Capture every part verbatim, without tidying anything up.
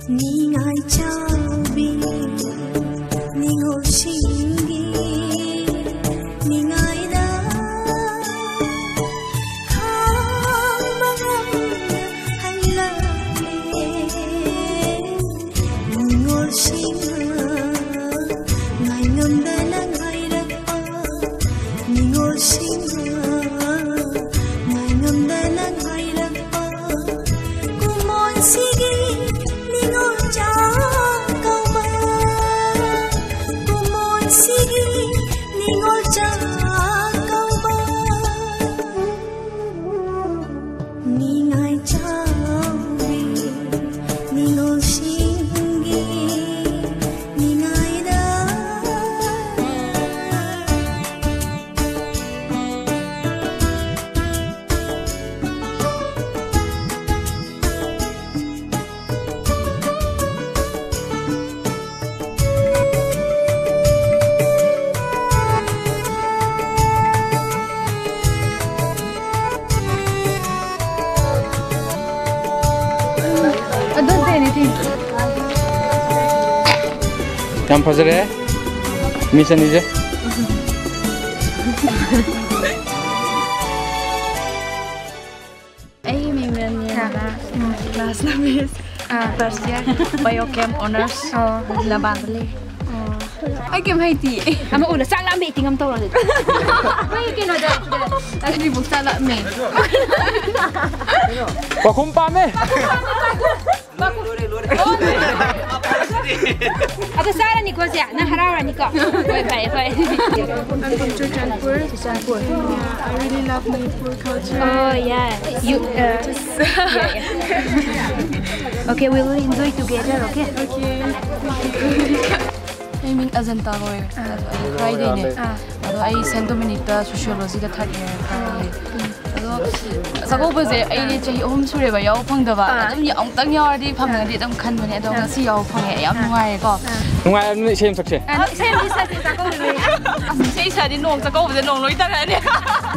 ꯅꯤꯡꯉꯥꯏ ꯆꯥꯎꯕꯤ ꯅꯤꯡꯉꯣꯜꯁꯤꯡꯒꯤ ꯅꯤꯡꯉꯥꯏꯗ ꯈꯥꯡꯕ ꯉꯝꯅ ꯍꯜꯂꯛꯂꯦ꯫ ꯅꯤꯡꯉꯣꯜꯁꯤꯡꯅ ꯉꯥꯏꯉꯝꯗꯅ ꯉꯥꯏꯔꯛꯄ, ꯅꯤꯡꯉꯣꯜꯁꯤꯡꯅ ꯉꯥꯏꯉꯝꯗꯅ ꯉꯥꯏꯔꯛꯄ ꯀꯨꯝꯑꯣꯟꯁꯤꯒꯤ ꯅꯤꯡꯉꯣꯜ ꯆꯥꯛꯀꯧꯕ, ꯀꯨꯝꯑꯣꯟꯁꯤꯒꯤ ꯅꯤꯡꯉꯣꯜ ꯆꯥꯛꯀꯧꯕ꯫ ꯅꯤꯡꯉꯥꯏ ꯆꯥꯎꯕꯤ ꯅꯤꯡꯉꯣꯜꯁꯤꯡꯒꯤ ꯅꯤꯡꯉꯥꯏꯗ꯫ ꯑꯗꯨꯗꯤ anything. ꯌꯥꯝ ꯐꯖꯔꯦ, ꯃꯤꯁ ꯑꯅꯤꯁꯦ꯫ ꯑꯩꯒꯤ ꯃꯤꯡꯅ ꯅꯤꯔꯃꯂꯥ꯫ ꯎꯝ꯫ ꯀ꯭ꯂꯥꯁꯅ miss. Ah. First year. Bio chem honours. Oh. ꯂꯕꯥꯟꯗ ꯂꯩ꯫ ꯑꯣ꯫ ꯑꯩ ꯀꯩꯝ ꯍꯩꯇꯤꯌꯦ꯫ ꯑꯃ ꯎꯅ ꯆꯥꯛ ꯂꯥꯝꯕ ꯑꯦꯛꯇꯤꯡ ꯑꯃ ꯇꯧꯔꯣ ꯑꯗꯨꯗꯤ꯫ ꯑꯩ ꯀꯩꯅꯣꯗ, ꯑꯁꯤꯕꯨꯛ ꯆꯥꯛ ꯂꯥꯝꯃꯦ꯫ ꯄꯥꯈꯨꯝ ꯄꯥꯝꯃꯦ꯫ ꯑꯗꯣ ꯆꯥꯔꯅꯤꯀꯣ, ꯁꯦ? ꯅꯪ ꯍꯔꯥꯎꯔꯅꯤꯀꯣ? ꯍꯣꯏ, ꯐꯔꯦ, ꯐꯔꯦ꯫ I'm from Churachandpur. Churachandpur. Yeah, I really love Manipur culture. Oh, yeah. You, uh, just yeah, yeah. Okay, we will enjoy together, okay? Okay. ꯑꯩ ꯃꯤꯡ ꯑꯖꯟꯇꯥ ꯀꯧꯋꯦ꯫ ꯑꯥ꯫ ꯑꯗꯣ ꯑꯩ ꯈꯨꯔꯥꯏꯗꯩꯅꯦ꯫ ꯑꯥ꯫ ꯑꯗꯣ ꯑꯩ ꯁꯦꯟ ꯗꯣꯃꯤꯅꯤꯛꯇ ꯁꯣꯁꯤꯌꯣꯂꯣꯖꯤꯗ ꯊꯥꯔꯠ ꯏꯌꯔ ꯀꯥꯔꯤꯌꯦ꯫ ꯑꯗꯣ ꯆꯥꯛꯀꯧꯕꯁꯦ ꯑꯩꯗꯤ ꯆꯍꯤ ꯑꯍꯨꯝ ꯁꯨꯔꯦꯕ ꯌꯥꯎꯕ ꯐꯪꯗꯕ꯫ ꯑꯥ꯫ ꯑꯗꯨꯝ ꯑꯃꯨꯛꯇꯪ ꯌꯥꯎꯔꯗꯤ ꯐꯪꯉꯗꯤ ꯑꯗꯨꯝ ꯈꯟꯕꯅꯦ, ꯑꯗꯣ ꯉꯁꯤ ꯌꯥꯎꯕ ꯐꯪꯉꯦ, ꯌꯥꯝ ꯅꯨꯡꯉꯥꯏꯔꯦꯀꯣ꯫ ꯅꯨꯡꯉꯥꯏꯔꯕꯅꯤꯅ ꯏꯁꯩ ꯑꯃ ꯁꯛꯁꯦ꯫ ꯑ, ꯏꯁꯩ ꯑꯃꯗꯤ ꯁꯛꯁꯦ, ꯆꯥꯛꯀꯧꯕꯗ꯫ ꯑꯁ, ꯏꯁꯩ ꯁꯛꯑꯗꯤ ꯅꯣꯡ ꯆꯥꯛꯀꯧꯕꯗ ꯅꯣꯡ ꯂꯣꯏ ꯇꯥꯔꯛꯑꯅꯤ꯫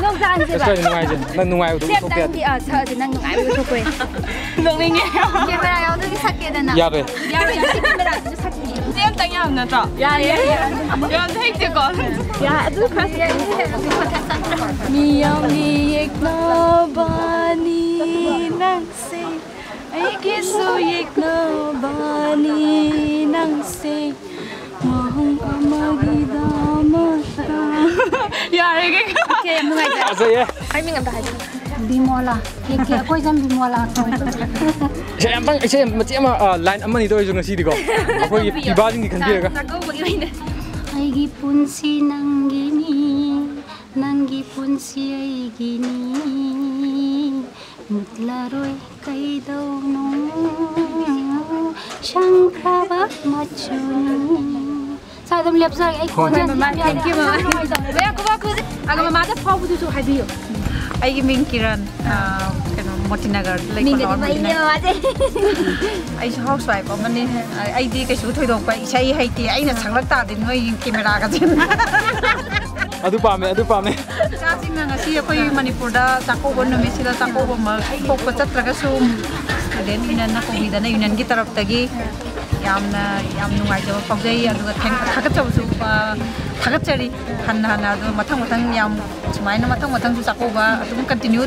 ꯅꯣꯡ ꯆꯥꯍꯟꯁꯦꯕ꯫ ꯀꯩꯁꯨ ꯀꯥꯏꯗꯦ, ꯅꯨꯡꯉꯥꯏꯁꯦ꯫ ꯅꯪ ꯅꯨꯡꯉꯥꯏꯕꯗꯣ ꯁꯦ, ꯎꯠꯊꯣꯛꯄ ꯌꯥꯗꯦ꯫ ꯑꯝꯇꯪꯗꯤ, ꯑ, ꯁꯛꯑꯁꯦ, ꯅꯪ ꯅꯨꯡꯉꯥꯏꯕꯗꯣ ꯎꯠꯊꯣꯛꯄ ꯌꯥꯏ꯫ ꯅꯣꯛꯅꯤꯡꯉꯦ꯫ ꯀꯦꯃꯦꯔꯥ ꯌꯥꯎꯗ꯭ꯔꯗꯤ ꯁꯛꯀꯦꯗꯅ꯫ ꯌꯥꯔꯣꯏ꯫ ꯌꯥꯔꯣꯏ, ꯌꯥꯔꯣꯏ, ꯁꯤ ꯀꯦꯃꯦꯔꯥꯁꯤꯁꯨ ꯁꯛꯀꯦ꯫ ꯁꯤ ꯑꯝꯇꯪ ꯌꯥꯕ ꯅꯠꯇ꯭ꯔꯣ? ꯌꯥꯏ, ꯌꯥꯏ, ꯌꯥꯏ꯫ ꯌꯥꯝ ꯍꯩꯇꯦꯀꯣ꯫ ꯌꯥꯏ, ꯑꯗꯨ ꯈꯔ ꯌꯥꯏ, ꯌꯥꯏ, ꯌꯥꯏ꯫ ꯃꯤꯌꯥꯝꯒꯤ ꯌꯦꯛꯅꯕꯅꯤ ꯅꯪꯁꯦ, ꯑꯩꯒꯤꯁꯨ ꯌꯦꯛꯅꯕꯅꯤ ꯅꯪꯁꯦ, ꯋꯥꯍꯪ ꯑꯃꯒꯤꯗꯃꯛꯇ꯫ ꯌꯥꯔꯦ, ꯀꯩꯀꯥ꯫ ꯑꯣꯀꯦ, ꯌꯥꯝ ꯅꯨꯡꯉꯥꯏꯖꯔꯦ꯫ ꯐꯖꯩꯌꯦ꯫ ꯑꯩ ꯃꯤꯡ ꯑꯝꯇ ꯍꯥꯏꯕꯤꯌꯨ꯫ ꯕꯤꯃꯣꯂꯥ꯫ ꯀꯦ ꯀꯦ, ꯑꯩꯈꯣꯏ ꯏꯆꯟ ꯕꯤꯃꯣꯂꯥ ꯀꯧꯋꯦ꯫ ꯏꯁꯩ ꯑꯝꯇꯪ, ꯏꯁꯩ ꯃꯆꯦꯠ ꯑꯃ, ꯑ, line ꯑꯃꯅꯤꯗ ꯑꯣꯏꯔꯁꯨ ꯉꯁꯤꯗꯤꯀꯣ꯫ ꯑꯩꯈꯣꯏꯒꯤ ꯄꯤꯕꯥꯁꯤꯡꯒꯤ ꯈꯟꯕꯤꯔꯒ꯫ ꯆꯥꯛꯀꯧꯕꯒꯤ ꯑꯣꯏꯅ꯫ ꯑꯩꯒꯤ ꯄꯨꯟꯁꯤ ꯅꯪꯒꯤꯅꯤ, ꯅꯪꯒꯤ ꯄꯨꯟꯁꯤ ꯑꯩꯒꯤꯅꯤ, ꯃꯨꯠꯂꯔꯣꯏ ꯀꯩꯗꯧꯅꯨꯡ ꯁꯪꯈ꯭ꯔꯕ ꯃꯆꯨꯅꯤ꯫ ꯁꯥꯏ ꯑꯗꯨꯝ ꯂꯦꯞꯆꯔꯒꯦ, ꯑꯩ ꯈꯣꯟꯁꯦ ꯍꯣꯏ, ꯃꯃꯥ, ꯌꯥꯝ thank you, ꯃꯃꯥ꯫ ꯅꯨꯡꯉꯥꯏꯇꯕꯅꯦ꯫ ꯉꯥꯏꯈꯣ, ꯉꯥꯏꯈꯣ, ꯍꯧꯖꯤꯛ꯫ ꯑꯗꯣ ꯃꯃꯥꯗ ꯐꯥꯎꯕꯗꯨꯁꯨ ꯍꯥꯏꯕꯤꯌꯨ꯫ ꯑꯩꯒꯤ ꯃꯤꯡ ꯀꯤꯔꯟ, ꯑ, ꯀꯩꯅꯣ, ꯃꯣꯇꯤꯅꯒꯔꯗ ꯂꯩꯀꯣ, ꯃꯤꯡꯒꯗꯤ ꯂꯋꯥꯔ ꯃꯩꯅꯦ ꯃꯣꯇꯤꯅꯒꯔ꯫ ꯃꯃꯥꯁꯦ꯫ ꯑꯩꯁꯨ housewife ꯑꯃꯅꯤ꯫ ꯑꯩꯗꯤ ꯀꯩꯁꯨ ꯊꯣꯏꯗꯣꯛꯄ ꯏꯁꯩ ꯍꯩꯇꯦ꯫ ꯑꯩꯅ ꯁꯛꯂꯛ ꯇꯥꯔꯗꯤ ꯅꯣꯏ ꯀꯦꯃꯦꯔꯥꯒꯁꯦ꯫ ꯑꯗꯨ ꯄꯥꯝꯃꯦ, ꯑꯗꯨ ꯄꯥꯝꯃꯦ꯫ ꯏꯆꯥꯁꯤꯡꯅ ꯉꯁꯤ ꯑꯩꯈꯣꯏ ꯃꯅꯤꯄꯨꯔꯗ ꯆꯥꯛꯀꯧꯕ ꯅꯨꯃꯤꯠꯁꯤꯗ ꯆꯥꯛꯀꯧꯕ ꯑꯃ ꯊꯣꯛꯄ ꯆꯠꯇ꯭ꯔꯒꯁꯨ, student unionꯅ ꯀꯧꯕꯤꯗꯅ unionꯒꯤ ꯇꯔꯞꯇꯒꯤ ꯌꯥꯝꯅ, ꯌꯥꯝ ꯅꯨꯡꯉꯥꯏꯖꯕ ꯐꯥꯎꯖꯩ꯫ ꯑꯗꯨꯒ ꯊꯦꯡ-, ꯊꯥꯒꯠꯆꯕꯁꯨ, ꯑ, ꯊꯥꯒꯠꯆꯔꯤ ꯍꯟꯅ ꯍꯟꯅ꯫ ꯑꯗꯣ ꯃꯊꯪ ꯃꯊꯪ ꯌꯥꯝ ꯁꯨꯃꯥꯏꯅ ꯃꯊꯪ ꯃꯊꯪꯁꯨ ꯆꯥꯛꯀꯧꯕ ꯑꯗꯨꯝ continue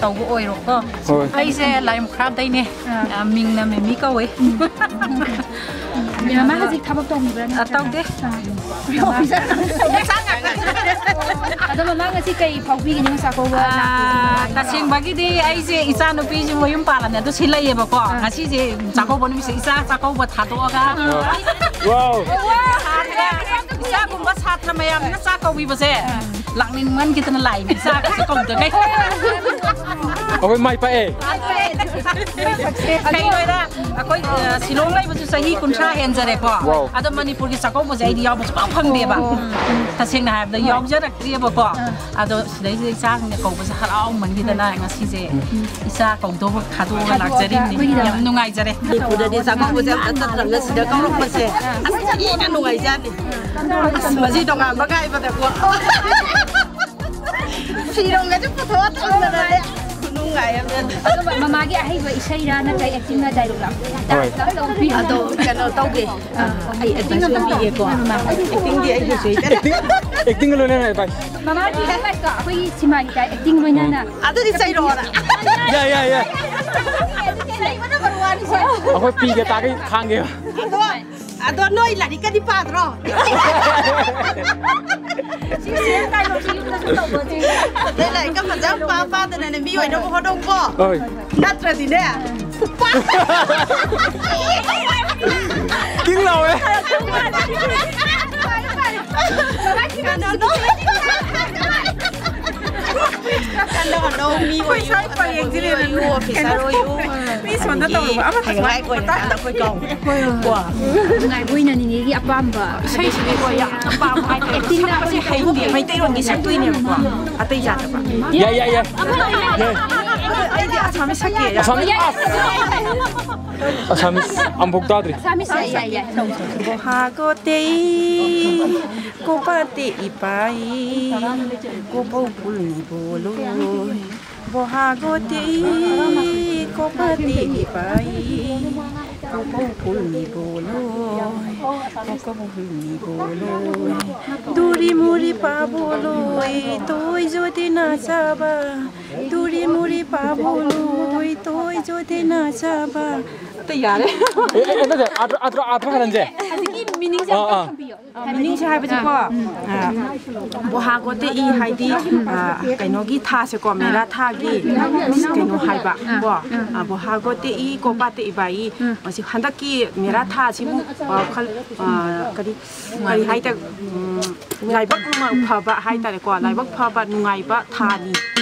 ꯇꯧꯕ ꯑꯣꯏꯔꯣꯀꯣ꯫ ꯍꯣꯏ꯫ ꯑꯩꯁꯦ ꯂꯥꯏꯃꯈ꯭ꯔꯥꯝꯗꯩꯅꯦ꯫ ꯑꯥ꯫ ꯑ, ꯃꯤꯡꯅ ꯃꯦꯃꯤ ꯀꯧꯋꯦ꯫ ꯃꯥ ꯍꯧꯖꯤꯛ ꯊꯕꯛ ꯇꯧꯕꯤꯕ꯭ꯔꯥ ꯑ, ꯅꯠꯇ꯭ꯔꯒ? ꯇꯧꯗꯦ꯫ ꯑꯥ꯫ ꯑꯗꯣ ꯃꯃꯥ ꯉꯁꯤ ꯀꯩ ꯐꯥꯎꯕꯤꯒꯅꯤ ꯆꯥꯛꯀꯧꯕ ꯑꯥ, ꯂꯥꯛꯄꯁꯤꯕꯨ? ꯇꯁꯦꯡꯕꯒꯤꯗꯤ ꯑꯩꯁꯦ ꯏꯆꯥ ꯅꯨꯄꯤꯁꯤ ꯃꯌꯨꯝ ꯄꯥꯜꯂꯝꯃꯦ, ꯑꯗꯨ ꯁꯤ ꯂꯩꯌꯦꯕꯀꯣ꯫ ꯑꯥ꯫ ꯉꯁꯤꯁꯦ ꯆꯥꯛꯀꯧꯕ ꯅꯨꯃꯤꯠꯁꯦ ꯏꯆꯥ ꯆꯥꯛꯀꯧꯕ ꯊꯥꯗꯣꯛꯑꯒ ꯋꯥꯎ꯫ ꯁꯥꯇ꯭ꯔ, ꯏꯆꯥꯒꯨꯝꯕ ꯁꯥꯇ꯭ꯔ ꯃꯌꯥꯝꯅ ꯆꯥꯛ ꯀꯧꯕꯤꯕꯁꯦ ꯂꯥꯛꯅꯤꯡꯃꯟꯈꯤꯗꯅ ꯂꯥꯛꯏꯅꯦ, ꯏꯆꯥꯒꯁꯦ ꯀꯧꯗꯉꯩ꯫ ꯑꯩꯈꯣꯏ ꯃꯥꯏ ꯄꯥꯛꯑꯦ꯫ ꯀꯩꯅꯣꯗ ꯑꯩꯈꯣꯏ, ꯑ, ꯁꯤꯂꯣꯡ ꯂꯩꯕꯁꯨ ꯆꯍꯤ ꯀꯨꯟꯊ꯭ꯔꯥ ꯍꯦꯟꯖꯔꯦꯀꯣ꯫ Wow. ꯑꯗꯣ ꯃꯅꯤꯄꯨꯔꯒꯤ ꯆꯥꯛꯀꯧꯕꯁꯦ ꯑꯩꯗꯤ ꯌꯥꯎꯕ ꯁꯨꯡꯐꯪ ꯐꯪꯗꯦꯕ꯫ ꯇꯁꯦꯡꯅ ꯍꯥꯏꯔꯕꯗ ꯌꯥꯎꯖꯔꯛꯇ꯭ꯔꯤꯑꯕꯀꯣ꯫ ꯑꯗꯣ ꯁꯤꯗꯩꯁꯤꯗ ꯏꯆꯥꯁꯤꯡꯅ ꯀꯧꯕꯁꯦ ꯍꯔꯥꯎꯃꯟꯈꯤꯗꯅ ꯉꯁꯤꯁꯦ ꯏꯆꯥ ꯀꯧꯗꯧꯕ ꯊꯥꯗꯣꯛꯑꯒ ꯂꯥꯛꯆꯔꯤꯕꯅꯤ꯫ ꯌꯥꯝ ꯅꯨꯡꯉꯥꯏꯖꯔꯦ꯫ ꯃꯅꯤꯄꯨꯔꯗꯗꯤ ꯆꯥꯛꯀꯧꯕꯁꯦ ꯑꯝꯇ ꯆꯠꯇ꯭ꯔꯕꯅ ꯁꯤꯗ ꯀꯧꯔꯛꯄꯁꯦ ꯑꯁ ꯊꯤꯅ ꯅꯨꯡꯉꯥꯏꯖꯥꯠꯅꯤ꯫ ꯑꯁ ꯃꯁꯤ ꯇꯣꯉꯥꯟꯕ ꯀꯥꯏꯕꯗꯀꯣ꯫ ꯐꯤꯔꯣꯟꯒꯁꯦ ꯄꯨꯊꯣꯛꯑ ꯊꯝꯗꯅꯅꯦ꯫ ꯈꯨꯅꯨꯡꯉꯥꯏ ꯑꯃ꯫ ꯑꯗꯨꯒ ꯃꯃꯥꯒꯤ ꯑꯍꯩꯕ ꯏꯁꯩꯔꯥ ꯅꯠꯇ꯭ꯔꯒ acting ꯔ dialogue ꯔꯥ? ꯍꯣꯏ꯫ Dance ꯇꯧꯕꯤꯌꯨ꯫ ꯑꯗꯣ ꯀꯩꯅꯣ ꯇꯧꯒꯦ꯫ ꯑꯩ advice ꯑꯃ ꯄꯤꯒꯦꯀꯣ꯫ Acting ꯗꯤ ꯑꯩ ꯍꯩꯖꯩ꯫ Acting, acting ꯒ ꯂꯣꯏꯅꯅ advice꯫ ꯃꯃꯥꯒꯤ advice ꯀꯣ, ꯑꯩꯈꯣꯏꯒꯤ ꯁꯤꯃꯥꯒꯤ type acting ꯂꯣꯏꯅꯅ꯫ ꯑꯗꯨꯗꯤ ꯆꯩꯔꯣꯔ꯫ ꯌꯥꯏ, ꯌꯥꯏ, ꯌꯥꯏ꯫ ꯆꯩꯕꯅ number one ꯁꯦ꯫ ꯑꯩꯈꯣꯏ ꯄꯤꯒꯦ ꯇꯥꯒꯦ ꯈꯥꯡꯒꯦ꯫ ꯑꯗꯣ ꯑꯗꯣ ꯅꯣꯏ ꯂꯥꯏꯔꯤꯛꯀꯗꯤ ꯄꯥꯗ꯭ꯔꯣ? ꯁꯤ ꯁꯦꯜ ꯇꯥꯏꯕꯁꯤ ꯌꯨꯝꯗꯁꯨ ꯇꯧꯕꯁꯤ꯫ ꯅꯣꯏ ꯂꯥꯏꯔꯤꯛꯀ ꯐꯖꯅ ꯄꯥ ꯄꯥꯗꯅꯅꯦ ꯃꯤ ꯑꯣꯏꯅꯕ ꯍꯣꯠꯅꯧꯀꯣ꯫ ꯍꯣꯏ꯫ ꯅꯠꯇ꯭ꯔꯗꯤꯅꯦ, ꯈꯨꯄꯥꯛ꯫ ꯀꯤꯡ ꯂꯥꯎꯋꯦ꯫ ꯀꯩꯅꯣꯗꯣ꯫ ꯀꯟꯅ ꯍꯣꯠꯅꯧ, ꯃꯤ ꯑꯣꯏꯌꯨ, ꯑꯩꯈꯣꯏ ꯁ꯭ꯋꯥꯏ ꯄꯔꯦꯡꯁꯤꯅꯦ꯫ ꯑꯣꯐꯤꯁꯥꯔ ꯑꯣꯏꯌꯨ꯫ ꯃꯤ ꯁꯣꯝꯗ ꯇꯧꯔꯨꯕ ꯑꯃꯠꯇ ꯍꯌꯦꯡꯋꯥꯏ ꯁꯨꯃꯥꯏꯅ ꯑꯣꯏꯔꯀꯥꯟꯗ ꯑꯩꯈꯣꯏ ꯀꯧ꯫ ꯀꯣ꯫ ꯅꯨꯡꯉꯥꯏꯕ ꯑꯣꯏꯅ ꯅꯤꯅꯦꯒꯤ ꯑꯄꯥꯝꯕ ꯏꯁꯩꯁꯤꯗꯤꯀꯣ ꯌꯥꯝ ꯑꯄꯥꯝꯕ ꯍꯥꯏꯇꯥꯔꯦ꯫ Acting ꯗ ꯁꯛꯄꯁꯦ ꯍꯩꯇꯦ, ꯃꯩꯇꯩꯂꯣꯟꯒꯤ ꯁꯛꯇꯣꯏꯅꯦꯕꯀꯣ꯫ ꯑꯇꯩ ꯖꯥꯠꯇꯀꯣ꯫ ꯌꯥꯏ, ꯌꯥꯏ, ꯌꯥꯏ꯫ ꯑꯗꯣ ꯑꯩꯗꯤ ꯑꯁꯥꯃꯤꯁ ꯁꯛꯀꯦ꯫ ꯑꯁꯥꯃꯤꯁ? ꯑꯁꯥꯃꯤꯁ ꯑꯃꯨꯛ ꯇꯥꯗ꯭ꯔꯤ꯫ ꯑꯁꯥꯃꯤꯁ ꯌꯥꯏ, ꯌꯥꯏ, ꯌꯥꯏ꯫ ꯕꯣꯍꯥꯒꯣꯇꯦ ꯀꯣꯄꯥꯇꯦ ꯏꯄꯥꯏ ꯀꯣꯄꯧ ꯐꯨꯜꯅꯤ ꯕꯣꯂꯣꯏ꯫ ꯕꯣꯍꯥꯒꯣꯇꯦ ꯀꯣꯄꯥꯇꯦ ꯏꯄꯥꯏ ꯀꯣꯄꯧ ꯐꯨꯜꯅꯤ ꯕꯣꯂꯣꯏ꯫ ꯀꯣꯄꯧ ꯐꯨꯜꯅꯤ ꯕꯣꯂꯣꯏ꯫ ꯗꯨꯔꯤ ꯃꯨꯔꯤ ꯄꯥ ꯕꯣꯂꯣꯏ ꯇꯣꯏ ꯖꯣꯇꯤ ꯅꯥꯆꯥꯕ꯫ ꯗꯨꯔꯤ ꯃꯨꯔꯤ ꯄꯥ ꯕꯣꯂꯣꯏ ꯇꯣꯏ ꯖꯣꯇꯤ ꯅꯥꯆꯥꯕ꯫ ꯑꯇꯩ ꯌꯥꯔꯦ꯫ ꯑꯦ, ꯑꯦ, ꯅꯠꯇꯦ, ꯑꯥꯔꯊ, ꯑꯥꯔꯊ, ꯑꯥꯔꯊ ꯍꯟꯍꯟꯁꯦ꯫ ꯍꯧꯖꯤꯛꯀꯤ meaning ꯁꯦ ꯑꯥ, ꯑꯥ꯫ ꯊꯝꯕꯤꯌꯣ꯫ ꯑ, meaning ꯁꯦ ꯍꯥꯏꯕꯁꯦꯀꯣ, ꯑ, ꯕꯣꯍꯥꯒꯣꯇꯦ ꯏ ꯍꯥꯏꯗꯤ, ꯑ, ꯀꯩꯅꯣꯒꯤ ꯊꯥꯁꯦꯀꯣ, ꯃꯦꯔꯥ ꯊꯥꯒꯤ ꯀꯩꯅꯣ ꯍꯥꯏꯕ ꯀꯣ, ꯑ, ꯕꯣꯍꯥꯒꯣꯇꯦ ꯏ ꯀꯣꯄꯥꯇꯦ ꯏꯕꯥꯏ꯫ ꯃꯁꯤ ꯍꯟꯗꯛꯀꯤ ꯃꯦꯔꯥ ꯊꯥꯁꯤꯕꯨ, ꯑ, ꯈꯜ-, ꯑ, ꯀꯔꯤ, ꯀꯔꯤ ꯍꯥꯏꯇꯥꯔꯦ, ꯎꯝ, ꯂꯥꯏꯕꯛ ꯐꯕ ꯍꯥꯏꯇꯥꯔꯦꯀꯣ, ꯂꯥꯏꯕꯛ ꯐꯕ ꯅꯨꯡꯉꯥꯏꯕ ꯊꯥꯅꯤ꯫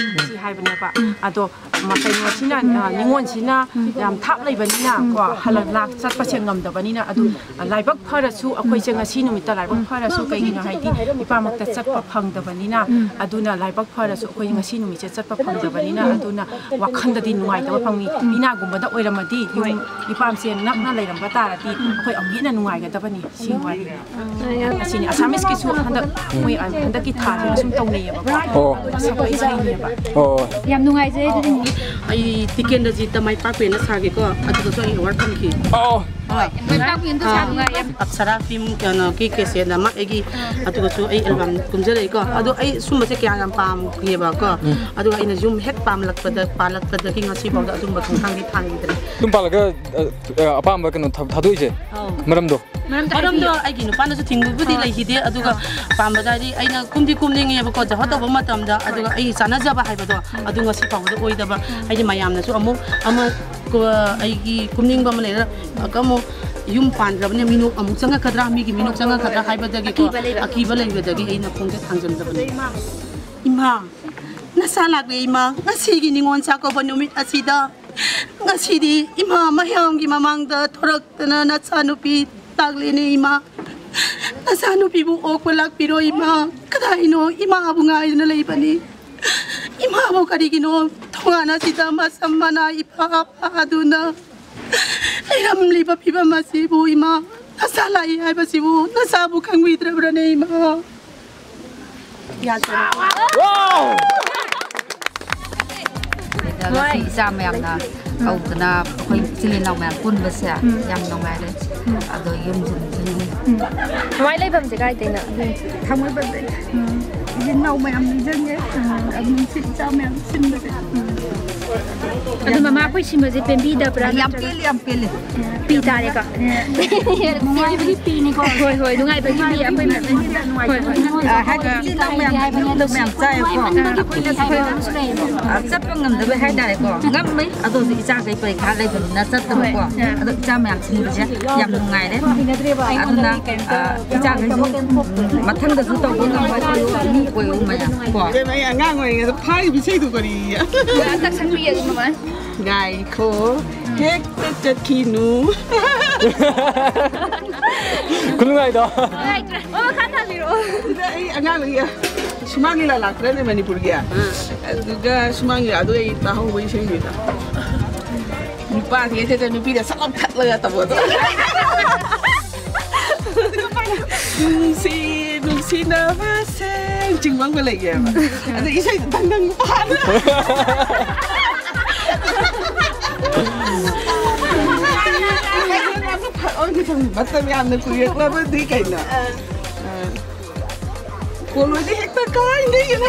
ꯁꯤ ꯍꯥꯏꯕꯅꯦꯕ꯫ ꯑꯗꯣ ꯃ-, ꯀꯩꯅꯣꯁꯤꯅ, ꯑ, ꯅꯤꯉꯣꯜꯁꯤꯅ ꯌꯥꯝ ꯊꯥꯞ ꯂꯩꯕꯅꯤꯅ ꯀꯣ, ꯍꯜꯂꯛ ꯂꯥꯛ ꯆꯠꯄꯁꯦ ꯉꯝꯗꯕꯅꯤꯅ, ꯑꯗꯨ ꯂꯥꯏꯕꯛ ꯐꯔꯁꯨ ꯑꯩꯈꯣꯏꯁꯦ ꯉꯁꯤ ꯅꯨꯃꯤꯠꯇ ꯂꯥꯏꯕꯛ ꯐꯔꯁꯨ, ꯀꯩꯒꯤꯅꯣ ꯍꯥꯏꯗꯤ ꯏꯄꯥꯃꯛꯇ ꯆꯠꯄ ꯐꯪꯗꯕꯅꯤꯅ, ꯑꯗꯨꯅ ꯂꯥꯏꯕꯛ ꯐꯔꯁꯨ ꯑꯩꯈꯣꯏ ꯉꯁꯤ ꯅꯨꯃꯤꯠꯁꯦ ꯆꯠꯄ ꯐꯪꯗꯕꯅꯤꯅ, ꯑꯗꯨꯅ ꯋꯥꯈꯜꯗꯗꯤ ꯅꯨꯡꯉꯥꯏꯇꯕ ꯐꯪꯉꯤ꯫ ꯏꯅꯥꯒꯨꯝꯕꯗ ꯑꯣꯏꯔꯝꯃꯗꯤ ꯌꯨꯝ ꯏꯄꯥꯝꯁꯦ ꯅꯛꯅ ꯂꯩꯔꯝꯕ ꯇꯥꯔꯗꯤ ꯑꯩꯈꯣꯏ ꯑꯃꯨꯛ ꯍꯦꯟꯅ ꯅꯨꯡꯉꯥꯏꯒꯗꯕꯅꯤ꯫ ꯁꯤ ꯋꯥꯔꯤ꯫ ꯑꯁꯤꯅꯤ, ꯑꯁꯥꯃꯤꯁꯀꯤꯁꯨ ꯍꯟꯗꯛ ꯃꯣꯏ ꯍꯟꯗꯛꯀꯤ ꯊꯥꯁꯤꯗ ꯁꯨꯝ ꯇꯧꯅꯩꯌꯦꯕꯀꯣ꯫ ꯑꯣ꯫ ꯑꯗꯨꯒ ꯁꯒꯣꯜ ꯏꯁꯩꯅꯦꯕ꯫ ꯑꯣ꯫ ꯌꯥꯝ ꯅꯨꯡꯉꯥꯏꯖꯩ ꯑꯗꯨꯗꯤ꯫ ꯑꯩ ꯇꯤꯀꯦꯟꯗ꯭ꯔꯖꯤꯠꯇ ꯃꯥꯏ ꯄꯥꯛꯄꯤꯅ ꯁꯥꯒꯦꯀꯣ, ꯑꯗꯨꯗꯁꯨ ꯑꯩ ꯑꯦꯋꯥꯔꯗ ꯐꯪꯈꯤ꯫ ꯑꯣ꯫ ꯍꯣꯏ꯫ ꯃꯥꯏ ꯄꯥꯛꯄꯤꯅ ꯁꯥ ꯅꯨꯡꯉꯥꯏꯌꯦ꯫ ꯑꯞꯁꯔꯥ ꯐꯤꯂꯝ ꯀꯩꯅꯣꯒꯤ ꯀꯦꯁꯦꯠ ꯑꯃ ꯑꯩꯒꯤ, ꯑꯗꯨꯒꯁꯨ ꯑꯩ ꯑꯦꯜꯕꯝ ꯀꯨꯝꯖꯔꯛꯏꯀꯣ꯫ ꯑꯗꯣ ꯑꯩ ꯁꯨꯝꯕꯁꯦ ꯀꯌꯥ ꯌꯥꯝ ꯄꯥꯝꯈꯤꯑꯕꯀꯣ꯫ ꯑꯗꯨꯒ ꯑꯩꯅ ꯌꯨꯝ ꯍꯦꯛ ꯄꯥꯝꯂꯛꯄꯗ, ꯄꯥꯜꯂꯛꯄꯗꯒꯤ ꯉꯁꯤ ꯐꯥꯎꯗ ꯑꯗꯨꯝꯕ ꯈꯣꯡꯊꯥꯡꯗꯤ ꯊꯥꯡꯈꯤꯗ꯭ꯔꯦ꯫ ꯌꯨꯝ ꯄꯥꯜꯂꯒ, ꯑ, ꯑ, ꯑꯄꯥꯝꯕ ꯀꯩꯅꯣ ꯊꯥ-, ꯊꯥꯗꯣꯛꯏꯁꯦ? ꯑꯧ꯫ ꯃꯔꯝꯗꯣ? ꯃꯔꯝꯗꯣ ꯃꯔꯝꯗꯣ ꯍꯥꯏꯕꯤꯌꯨ꯫ ꯑꯩꯒꯤ ꯅꯨꯄꯥꯅꯁꯨ ꯊꯤꯡꯕꯕꯨꯗꯤ ꯑꯥ꯫ ꯂꯩꯈꯤꯗꯦ, ꯑꯗꯨꯒ ꯑꯥ꯫ ꯄꯥꯝꯕꯗ ꯍꯥꯏꯗꯤ ꯑꯩꯅ ꯀꯨꯝꯗꯤ ꯀꯨꯝꯅꯤꯡꯉꯦꯕꯀꯣ, ꯖꯍꯣ ꯇꯧꯕ ꯃꯇꯝꯗ, ꯑꯗꯨꯒ ꯍꯣꯏ꯫ ꯑꯩ ꯆꯥꯟꯅꯖꯕ ꯍꯥꯏꯕꯗꯣ ꯑꯗꯨ ꯉꯁꯤ ꯐꯥꯎꯕꯗ ꯑꯣꯏꯗꯕ, ꯍꯥꯏꯗꯤ ꯃꯌꯥꯝꯅꯁꯨ ꯑꯃꯨꯛ ꯑꯃ ꯀ-, ꯑꯩꯒꯤ ꯀꯨꯝꯅꯤꯡꯕ ꯑꯃ ꯂꯩꯔ, ꯑꯃꯨꯛ ꯌꯨꯝ ꯄꯥꯟꯈ꯭ꯔꯕꯅꯤꯅ ꯃꯤꯅꯣꯛ ꯑꯃꯨꯛ ꯆꯪꯉꯛꯀꯗ꯭ꯔꯥ, ꯃꯤꯒꯤ ꯃꯤꯅꯣꯛ ꯆꯪꯉꯛꯀꯗ꯭ꯔꯥ ꯍꯥꯏꯕꯗꯒꯤꯀꯣ, ꯑꯀꯤꯕ ꯂꯩꯕ꯫ ꯑꯀꯤꯕ ꯂꯩꯕꯗꯒꯤ ꯑꯩꯅ ꯈꯣꯡꯁꯦ ꯊꯥꯡꯖꯟꯗꯕꯅꯦ꯫ ꯏꯃꯥ, ꯅꯆꯥ ꯂꯥꯛꯂꯦ ꯏꯃꯥ, ꯉꯁꯤꯒꯤ ꯅꯤꯉꯣꯜ ꯆꯥꯛꯀꯧꯕ ꯅꯨꯃꯤꯠ ꯑꯁꯤꯗ, ꯉꯁꯤꯗꯤ ꯏꯃꯥ ꯃꯌꯥꯝꯒꯤ ꯃꯃꯥꯡꯗ ꯊꯣꯔꯛꯇꯅ ꯅꯆꯥꯅꯨꯄꯤ ꯂꯥꯛꯂꯦꯅꯦ ꯏꯃꯥ꯫ ꯅꯆꯥꯅꯨꯄꯤꯕꯨ ꯑꯣꯛꯄ ꯂꯥꯛꯄꯤꯔꯣ ꯏꯃꯥ꯫ ꯀꯗꯥꯏꯅꯣ ꯏꯃꯥꯕꯨ ꯉꯥꯏꯗꯨꯅ ꯂꯩꯕꯅꯤ꯫ ꯏꯃꯥꯕꯨ ꯀꯔꯤꯒꯤꯅꯣ ꯊꯣꯡꯒꯥꯟ ꯑꯁꯤꯗ ꯃꯁꯝ ꯃꯅꯥ ꯏꯐꯥ ꯐꯥꯗꯨꯅ ꯂꯩꯔꯝꯂꯤꯕ ꯐꯤꯕꯝ ꯑꯁꯤꯕꯨ ꯏꯃꯥ? ꯅꯆꯥ ꯂꯥꯛꯏ ꯍꯥꯏꯕꯁꯤꯕꯨ ꯅꯆꯥꯕꯨ ꯈꯪꯕꯤꯗ꯭ꯔꯕ꯭ꯔꯅꯦ ꯏꯃꯥ? ꯌꯥꯖꯔꯦ꯫ ꯁꯤꯗ ꯉꯁꯤ ꯏꯆꯥ ꯃꯌꯥꯝꯅ ꯀꯧꯗꯅ ꯑꯩꯈꯣꯏ ꯏꯆꯤꯜ ꯏꯅꯥꯎ ꯃꯌꯥꯝ ꯄꯨꯟꯕꯁꯦ ꯌꯥꯝ ꯅꯨꯡꯉꯥꯏꯔꯦ꯫ ꯑꯗꯣ ꯌꯨꯝꯁꯨ ꯅꯤꯡꯁꯤꯡꯉꯤ꯫ ꯃꯥꯏ ꯂꯩꯐꯝꯁꯦ ꯀꯥꯏꯗꯩꯅꯣ? ꯊꯥꯡꯃꯩꯕꯟꯗꯩ꯫ ꯏꯆꯤꯜ ꯏꯅꯥꯎ ꯃꯌꯥꯝ ꯅꯤꯡꯁꯤꯡꯉꯦ꯫ ꯑꯗꯨ ꯅꯨꯡꯁꯤꯠ ꯏꯆꯥ ꯃꯌꯥꯝ ꯁꯤꯟꯕꯁꯦ꯫ ꯑꯗꯣ ꯃꯃꯥ, ꯑꯩꯈꯣꯏ ꯁꯤꯃꯁꯦ ꯄꯦꯟꯕꯤꯗꯕ꯭ꯔꯥ? ꯌꯥꯝ ꯅꯠꯇ꯭ꯔꯒ ꯄꯦꯜꯂꯤ, ꯌꯥꯝ ꯄꯦꯜꯂꯤ꯫ ꯄꯤ ꯇꯥꯔꯦꯀꯣ꯫ ꯅꯨꯡꯉꯥꯏꯕꯒꯤ ꯄꯤꯅꯤꯀꯣ꯫ ꯍꯣꯏ, ꯍꯣꯏ, ꯅꯨꯡꯉꯥꯏꯕꯒꯤ ꯄꯤ, ꯑꯩꯈꯣꯏ ꯃꯌꯥꯝ꯫ ꯍꯣꯏ, ꯍꯣꯏ꯫ ꯑ, ꯍꯥꯏꯗꯤ ꯏꯆꯤꯜ ꯏꯅꯥꯎ ꯃꯌꯥꯝ ꯌꯨꯝꯗ ꯃꯌꯥꯝ ꯆꯥꯏꯌꯦꯀꯣ꯫ ꯑ, ꯆꯠꯄ ꯉꯝꯗꯕꯩ ꯍꯥꯏꯇꯥꯔꯦꯀꯣ꯫ ꯉꯝꯃꯤ꯫ ꯑꯗꯣ ꯍꯧꯖꯤꯛ ꯏꯆꯥꯈꯩ ꯄꯔꯤꯈꯥ ꯂꯩꯕꯅꯤꯅ ꯆꯠꯇꯕꯀꯣ꯫ ꯍꯣꯏ꯫ ꯑꯗꯣ ꯏꯆꯥ ꯃꯌꯥꯝ ꯊꯤꯟꯕꯁꯦ ꯌꯥꯝ ꯅꯨꯡꯉꯥꯏꯔꯦ꯫ ꯑꯗꯨꯅ, ꯑ, ꯏꯆꯥꯈꯩꯁꯨ ꯃꯊꯪꯗꯁꯨ ꯇꯧꯕ ꯉꯝꯕ ꯑꯣꯏꯌꯨ, ꯃꯤ ꯑꯣꯏꯌꯨ ꯃꯌꯥꯝ ꯀꯣ꯫ ꯏꯕꯦꯝꯃ, ꯑꯩ ꯑꯉꯥꯡ ꯑꯣꯏꯔꯤꯉꯩꯗ ꯐꯥꯈꯤꯕ ꯏꯁꯩꯗꯨ ꯀꯔꯤ? ꯍꯟꯗꯛ ꯁꯛꯄꯤꯒꯦ ꯑꯗꯨ ꯃꯃꯥ꯫ ꯉꯥꯏꯈꯣ, ꯍꯦꯛꯇ ꯆꯠꯈꯤꯅꯨ꯫ ꯈꯨꯅꯨꯡꯉꯥꯏꯗꯣ꯫ ꯅꯨꯡꯉꯥꯏꯇ꯭ꯔꯦ꯫ ꯑꯣ, ꯃꯈꯥ ꯇꯥꯕꯤꯔꯛꯑꯣ꯫ ꯁꯤꯗ ꯑꯩ ꯑꯉꯥꯡ ꯑꯣꯏꯔꯤꯉꯩ ꯁꯨꯃꯥꯡ ꯂꯤꯂꯥ ꯂꯥꯛꯇ꯭ꯔꯅꯦ ꯃꯅꯤꯄꯨꯔꯒꯤ? ꯑꯗꯨꯒ ꯁꯨꯃꯥꯡ ꯂꯤꯂꯥꯗꯣ ꯑꯩ ꯇꯥꯍꯧꯕ ꯏꯁꯩꯅꯤꯗ꯫ ꯅꯨꯄꯥꯁꯤꯡ ꯍꯦꯛꯇ ꯅꯨꯄꯤꯗ ꯁꯠ ꯂꯥꯎ ꯊꯠꯂꯒ ꯇꯧꯕꯗꯣ꯫ ꯅꯨꯡꯁꯤ, ꯅꯨꯡꯁꯤꯅꯕꯁꯦ ꯆꯤꯡꯕ ꯑꯃꯒ ꯂꯩꯌꯦꯕ꯫ ꯑꯗ ꯏꯁꯩꯗꯣ ꯗꯪ ꯗꯪ ꯄꯥꯜꯂ꯫ ꯃꯇꯝ ꯌꯥꯝꯅ ꯀꯨꯏꯔꯛꯂꯕꯗꯤ ꯀꯩꯅꯣ? ꯀꯣꯂꯣꯏꯗꯤ ꯍꯦꯛꯇ ꯀꯥꯏꯗꯒꯤꯅꯣ?